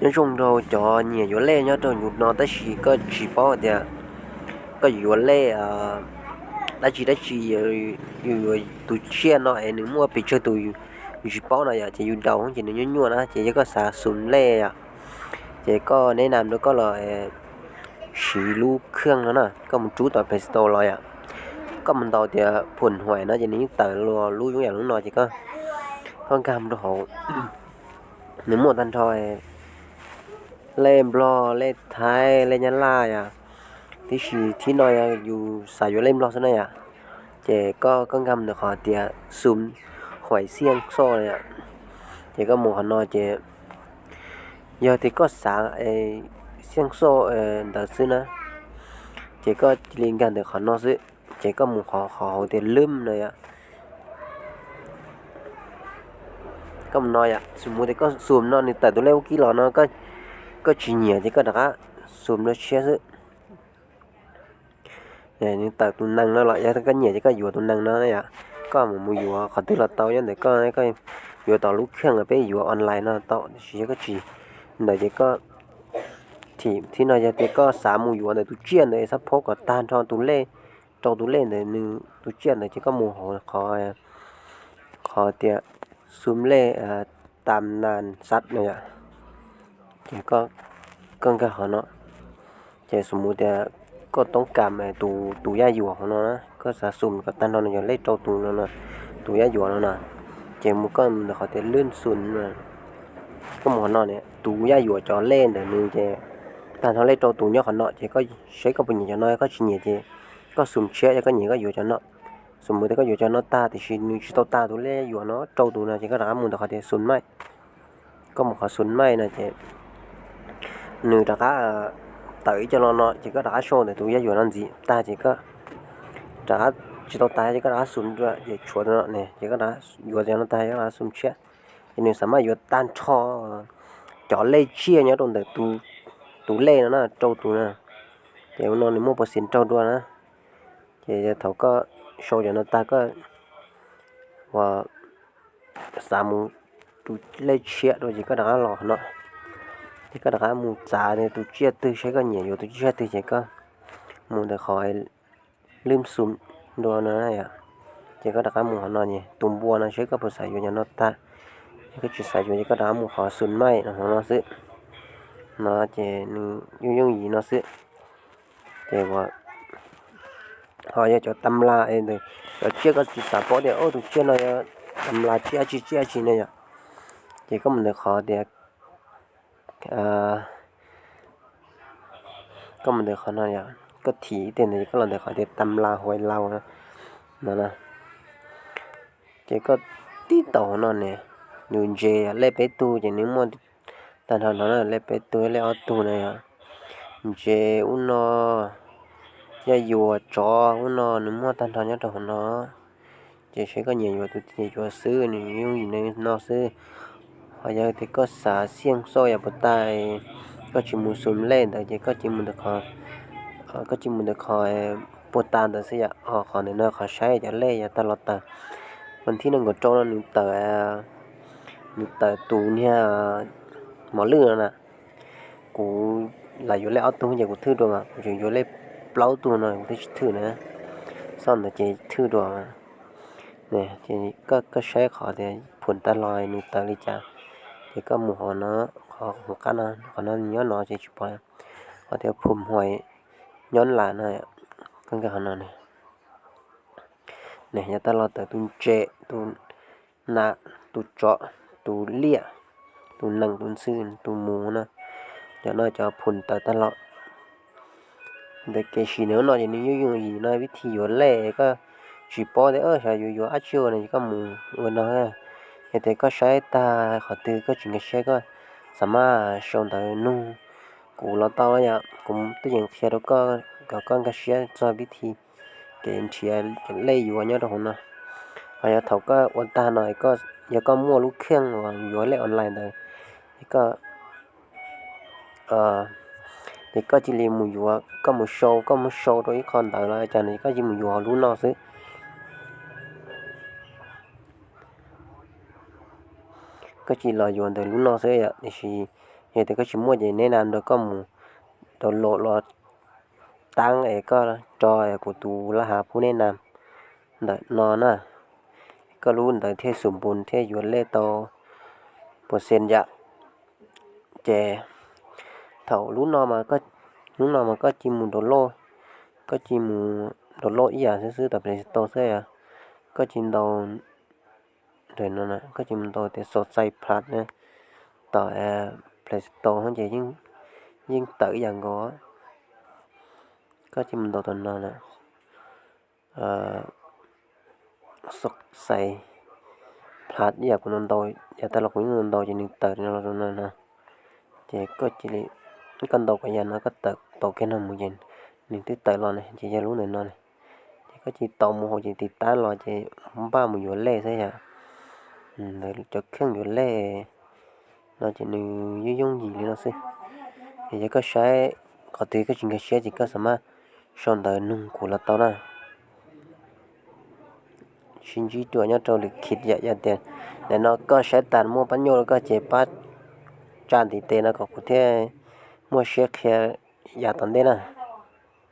Nyob zoo rau cov nyiam yuav lej nyob rau yus no tab sis koj tsis paub tias koj yuav lej dab tsi dab tsi, yus yuav tus tsiaj no es nws muaj pes tsawg tus yus tsis paub no yom, ces yus daus ces nws nyuaj nyuaj na, ces yog koj xav xum lej yom, ces koj neb nam rau koj los siv lub kheej no na, koj mus rub tom Play Store los yom, koj mus ntaus tias phum huais no ces nws yeej tawm lub yooj yam lub no ces koj nkag rau hauv, nws muaj tag nrho lej Nplog, lej Thaib, lej Nyab Laj yom, tiam sis thib no yog yus xav yuav lej Nplog xwb na yom, ces koj nkag mus ntawm qhov tias xum huais xiaj xoj yom, ces koj mus qhov no ces yog tias koj xav xiaj xoj ntawd xwb na, ces koj cia li nkag ntawm qhov no xwb, ces koj mus qhov qhov hauv tias lwm no yom, koj mus no yom, xum mus tias koj xum no nws tawm tus lej ub kib los no, koj tsis nyiam ces koj rov qab xum dua tshiab xwb. Nws tawm tus nees no los yog koj nyiam ces koj yuav tus nees no yom, koj mus mus yuav qhov twg los tau nyob ntawm koj, koj yuav tom lub kheej peb yuav online no tau, tiam sis yog koj tsis ntawd ces koj thim thib no yog tias koj xav mus yuav ntawm tus tsiaj ntawd xab phob kom tag nrho tus lej, rau tus lej ntawd nws tus tsiaj ntawd ces koj mus hauv qhov, qhov tias xum lej tam nas xav no yom, ces koj nkag qhov no, ces xum mus tias koj toob kam tus yaj yuam hauv no na, koj xav xum kom tag nrho nws yog lej rau tus no, tus yaj yuam no na, ces mus koj mus ntawm qhov tias lwm xum no, koj mus qhov no ne tus yaj yuam cov lej ntawm nws ces tag nrho lej rau tus nyob qhov no ces koj saib koj puas nyiam cov no, koj tsis nyiam ces koj xum tshiab, yog koj nyiam koj yuav cov no. Xum mus tias koj yuav cov no tag tiam sis nws tsis tau tag tus lej yuam no rau tus no ces koj rov qab mus ntawm qhov tias xum maij, koj mus qhov xum maij no ces nws rov qab tawm ib co lo no ces koj rov qab sau ntawm tus yaj yuam no ntxiv tag ces koj rov qab tsis tau tag ces koj rov qab xum dua ces tshuav tus no ne ces koj rov qab yuav cov no tag koj rov qab xum tshiab, ces nws xav mas yuav tag nrho cov lej tsiaj nyob rau ntawm tus lej no na rau tus na, ces ua no nws muaj pov xim raug dua na. Ces yog thaum koj sau cov no tag koj ua xav mus tus lej tshiab dua ces koj rov qab los no, ces koj rov qab mus txav tus tsiaj twg, saib koj nyiam yuav tus tsiaj twg ces koj mus ntawm qhov lwm xum dua no yom, ces koj rov qab mus qhov no, tus npua no saib koj puas xav yuav cov no tag, yog koj tsis xav yuav ces koj rov qab mus qhov xum maij no hauv no xwb, no ces nws yooj yooj yim no xwb. Ces ua ho yog cov tam las es ntawm cov tsiaj koj tsis xav paub tias tus tsiaj no yog tam las tsiaj dab tsi tsiaj dab tsi ne yom, ces koj mus ntawm qhov tias koj mus ntawm qhov no yom, koj thim ib teg ntawd koj los ntawm qhov tias tam las huais laus no na, ces koj tib taus hauv no ne, nws ntses lej peb tug ces nws muaj tag nrho no na, lej peb tug lej ob tug na yom, ntses ub no, yaj yuam tsov ub no nws muaj tag nrho nyob rau hauv no. Ces saib koj nyiam yuav tus twg yuav xwb, nws yooj yim no xwb. Ho yog tias koj xav xiaj xoj yam puas tag, koj tsis mus xum lej ntawd ces koj cia mus ntawm qhov, koj cia mus ntawm qhov puas tag ntawd xwb yom. Ho qhov ntawm no qhov saib cov lej yav tag los tawm, vas thib nees nkaum rau no nws tawm, nws tawm tus niag mos lwj no na. Kuv lam yuav lej ob tug ces kuv thwj dua mas, kuv tseem yuav lej plaub tug no kuv thiaj tsis thwj na. Xoj ntawd ces thwj dua mas. Koj saib qhov tias phum tag los nws tawm li cas, ces koj mus qhov no, qhov hauv qab no, qhov no nyob no ces tsis pom, qhov tias phum huais nyob las no, koj nkag qhov no ne. Yav tag los tawm tus ntses, tus nas, tus tsov, tus liaj, tus nees, tus ntxhw, tus mus no, cov no cov phum tawm tag los. Ntawm kev sim neej no ces nws yooj yooj yim no, vib thib yuav lej koj tsis paub tias xyov yuav yuav dab tsi ua no ces koj mus ua no. Yog tias koj saib tag qhov twg koj tsis nkag siab koj xam maj sau ntawv nug kuv los tau yom, kuv tuaj yeem qhia rau koj kom koj nkag siab txog vib thib kev nrhiav lej yuav nyob rau hauv no. Ho yog thaum koj ua tag no, yog koj muaj lub kheej uas yuav lej online ntawd, ces koj cia li mus yuav, koj mus sau, koj mus sau rau ib qho ntawd los cas no koj cia li mus yuav hauv lub no xwb. Koj cia li los yuav ntawm lub no xwb yom, tiam sis Yog tias koj tsis muaj ces neb nam nrog koj mus download los tab es koj rau kuv tus laj hav pub neb nam ntawm no na. Koj lub ntawd thiaj xum npun thiaj yuav lej tau percent yam. Ces thaum lub no, lub no mas koj cia li mus download, koj cia li mus download ib yam xwb xwb tom Play Store xwb yom. Koj cia li ntaus, koj cia li mus ntaus tias Xos Xais Plas na, tom Play Store ces yeej tawm ib yam nkaus. Koj cia li mus ntaus tom no na, Xos Xais Plas ib yam kuv ntaus, yav tag los kuv yeej ntaus ces nws tawm no los no no. Ces koj cia li, koj ntaus kom yam no koj tawm tau kiag no mus ces nws twb tawm los ne, ces yog lub ntawm no ne. Ces koj cia li tau mus hauv ces tiv tab los ces npaj mus yuav lej xwb yom. Ntawd cov kheej yuav lej no ces nws yooj yooj yim li no xwb. Yog koj saib qhov twg koj tsis nkag siab ces koj xam maj sau ntawv nug kuv los tau na. Sib ntsib dua nyob rau lwm khit yom. Yog tias ntawm no koj saib tas muaj pab nyuaj rau koj ces pab tsa ntiv tes no kom kuv thiaj muaj siab qhia yam tom ntej na.